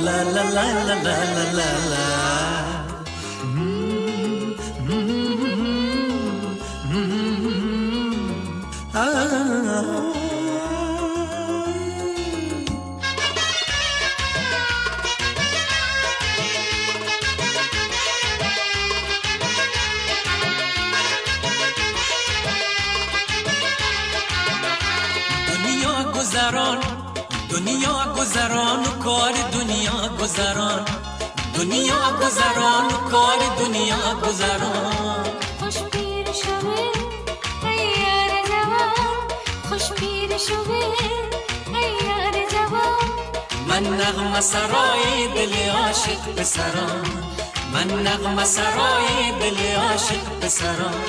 ла ла ла ла ла ла ла ла. Дунё гузарон, дунё гузарон, кори дунё гузарон, дунё гузарон, кори дунё гузарон. Хуш пир шаве, эй ёри ҷавон, хуш пир шаве, эй ёри ҷавон. Ман нағмасарои дили ошиқ писарон, ман нағмасарои дили ошиқ писарон.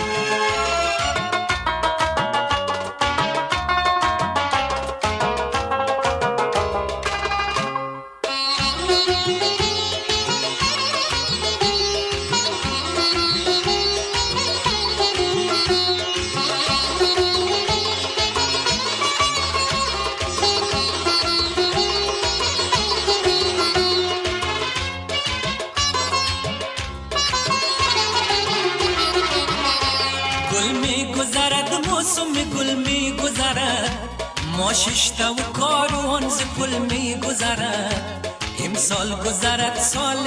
Гул мегузарад, мавсуми гул мегузарад, мо шиштаву корвон зи пул мегузарад, имсол гузарад соли.